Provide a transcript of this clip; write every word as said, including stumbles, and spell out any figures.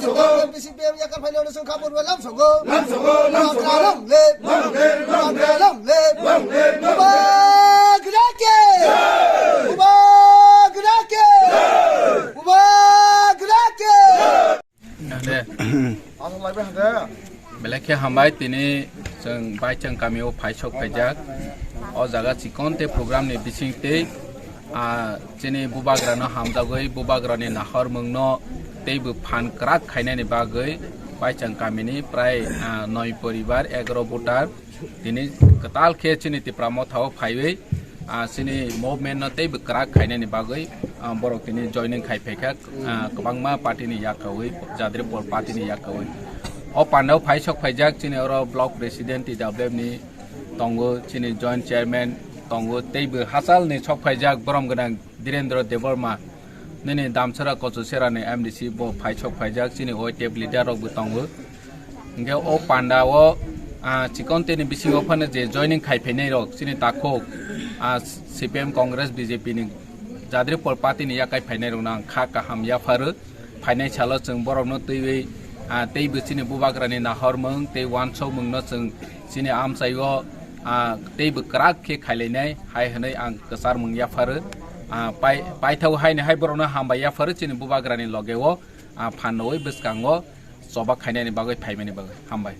M P C P M yakar phainai rok chwng kha phuru bai lam sogo. Bubagra long live. Bubagra long live. Bubagra ke. Bubagra ke. Bubagra ke. Belai khe hambai, tini chwng Baichwng kamio phaisok phaijak. O jaga chikon tei program ni bising tei, ah, chini bubagrano hamjagwi bubagrani nahormungno teibo phan kwrak khainani bagwi Baichwng kamini prai, ah, noi poribar, egaro voter tini kwtal khe chini Tipra Motha o phaiwi, ah, chini movement no teibo kwrak khainani bagwi, ah, borok tini joining khai phaikha, ah, kwbangma party ni yakkaui, Jadripur party ni yakkaui. O pandao phaisok phaijak chini oro block president T W F ni tongo, chini joint chairman tongo, teibo hachal ni sok phaijak borom gwnang Dhirendra Debbarma, nini Damsara Kochusera ni M D C bo phaisok phaijak, chini Y T F leader rok bo tongo. Hingke o panda o, ah, chikon teni bisingo phano je joining khai phainai rok, chini takhuk, ah, C P M, Congress, B J P ni Jadripur party ni yakai phainai rok no ang kha kaham yapharo. Phainai salo chwng borok no twiwi, ah, teibo chini bubagra ni nahormung tei wansokmung no chwng chini amchai o, ah, teibo kwrak khe khailainai hai hwnwi ang kwcharmung yapharo. Ah, pai-, paithak haino hai borok no hambai yapharo chini bubagra ni loge o, ah, phan rwui bwskango choba khainani bagwi phaimani bagwi. Hambai.